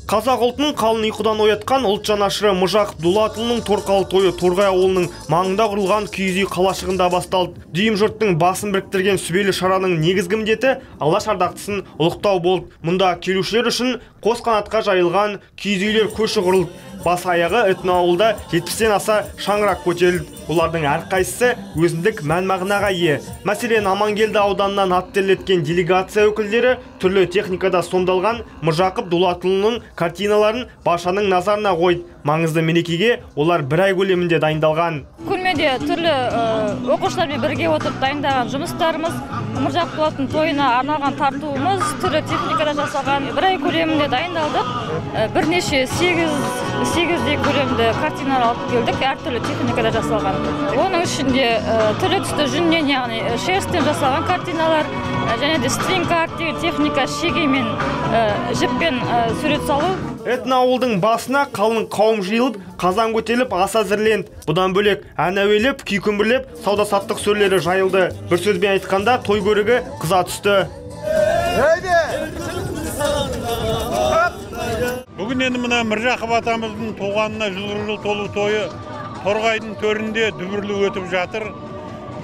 Қазақ ұлтының қалын ұйқыдан оятқан ұлт жанашыры Міржақып Дулатұлының торқалы тойы Торғай ауылының маңында құрылған киіз үй қалашығында басталды. Дүйім жұрттың басын біріктірген сүбелі шараның негізгі міндеті Алаш ардақтысын ұлықтау болды. Мұнда келушілер үшін қос қанатқа жайылған киіз үйлер көші құрылды. Бас аяғы этноауылда 70-тен аса шаңырақ көтерілді. Олардың әрқайсысы өзіндік мән-мағынаға ие. Мәселен, Амангелді ауданынан ат терлеткен делегация өкілдері түрлі техникада сомдалған Міржақып Дулатұлының картиналарын баршаның назарына қойды. Маңызды мерекеге олар бір ай көлемінде дайындалған. Көрмеде түрлі оқушылармен бірге отырып дайындаған жұмыстарымыз, Міржақып Дулатұлының тойына арналған тартуымыз, түрлі техникада жасалған бір ай көлемінде дайындалдық. Бірнеше 8-дей көлемді картиналар алып келдік, әртүрлі техникада жасалған. Оның ішінде түрлі түсті жүннен, яғни шерстен жасалған картиналар, және де стринг арт деген техника, шегемен, жіппен сурет салу. Этноауылдың басына қалың қауым жиылып, қазан көтеріліп, ас әзірленді. Бұдан бөлек ән әуелеп, күй күмбірлеп, сауда-саттық сөрелері жайылды. Бір сөзбен айтқанда, той көрігі қыза түсті. Бүгін енді мына Міржақып атамыздың туғанына 140 жыл толу тойы Торғайдың төрінде дүбірлі өтіп жатыр.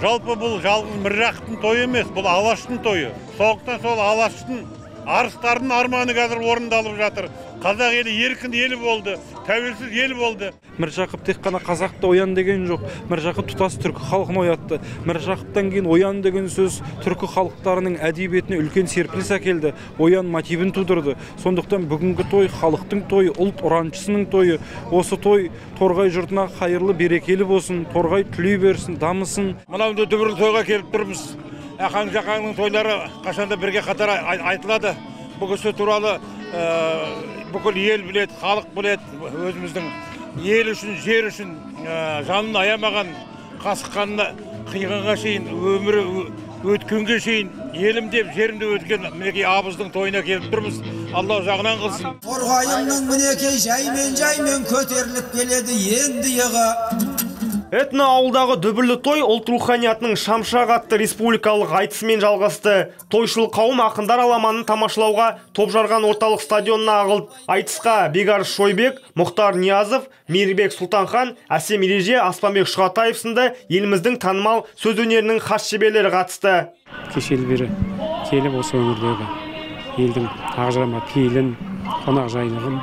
Жалпы бұл жалғыз Міржақыптың тойы емес, бұл Алаштың тойы. Сондықтан сол Алаштың арыстарының арманы қазір орындалып жатыр. Қазақ елі еркін ел болды, тәуелсіз ел болды. Міржақып тек қана қазақты оян деген жоқ, Міржақып тұтас түркі халқын оятты. Міржақыптан кейін оян деген сөз түркі халықтарының әдебиетіне үлкен серпіліс әкелді, оян мотивін тудырды. Сондықтан бүгінгі той халықтың тойы, ұлт ұраншысының тойы. Осы той Торғай жұртына қайырлы, берекелі болсын, Торғай түлей берсін, дамысын. Мынау дүбірлі тойға келіп тұрмыз. Ақаң Жақаңның тойлары қашанда бірге қатар айтылады. Бұл кісі туралы бүкіл ел біледі, халық біледі. Өзіміздің ел үшін, жер үшін жанын аямаған, қасық қанына қиғанға шейін, өмірі өткенге шейін елім деп, жерім деп өткен мінекей абыздың тойына келіп тұрмыз. Алла жағынан қылсын. Торғайымның мінекей жаймен-жаймен көтеріліп келеді енді иығы. Этноауылдағы дүбірлі той ұлт руханиятының шамшырақ атты республикалық айтысымен жалғасты. Тойшыл қауым ақындар аламанын тамашалауға топ жарған орталық стадионына ағылды. Айтысқа Бекарыс Шойбек, Мұхтар Ниязов, Мейірбек Сұлтанхан, Әсем Ереже, Аспанбек Шұғатаев сынды еліміздің танымал сөз өнерінің хас шеберлері қатысты. Кешелі бері келіп осы өңірдегі елдің ақжарма пейілін, қонақжайлығын,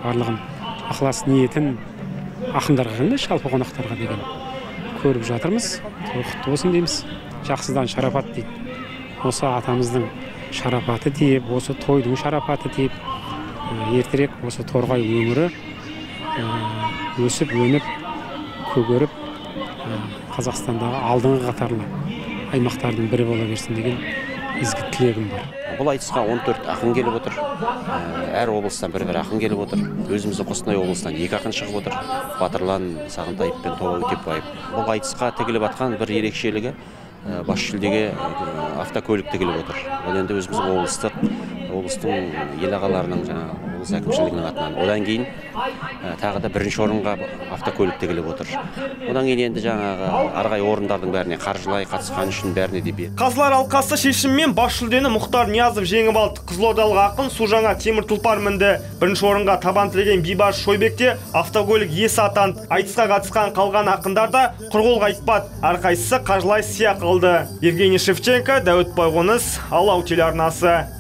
барлығын, ықылас ниетін ақындарға емес, жалпы қонақтарға деген көріп жатырмыз. Той құтты болсын дейміз. Жақсыдан шарапат дейді. Осы атамыздың шарапаты тиіп, осы тойдың шарапаты тиіп, ертерек осы Торғай өңірі өсіп, өніп, көгеріп, Қазақстандағы алдыңғы қатарлы аймақтардың бірі бола берсін деген ізгі тілегім бар. Бұл айтысқа 14 ақын келіп отыр. Әр облыстан бір-бір ақын келіп отыр. Өзіміздің Қостанай облысынан 2 ақын шығып отыр. Батырлан Сағынтаев пен Тоба Өтепбаев. Бұл айтысқа тігіліп атқан бір ерекшелігі бас жүлдеге автокөлік тігіліп отыр. Ол енді өзіміздің облыстың ел ағаларының, жаңағы облыс әкімшілігінің атынан. Одан кейін тағы да бірінші орынға автокөлік тігіліп отыр. Одан кейін енді жаңағы арғай орындардың бәріне қаржылай қатысқан үшін бәріне де берді. Қазылар алқасы шешімімен бас жүлдені Мұхтар Ниязов жеңіп алды. Қызылордалық ақын су жаңа темір тұлпар мінді. Бірінші орынға табан тіреген Бейбарыс Шойбек те автокөлік иесі атанды. Айтысқа қатысқан қалған ақындар да құр қол қайтпады. Әрқайсысы қаржылай сыйақы алды. Евгений Шевченко, Дәуіт Байқоныс, Алау телеарнасы.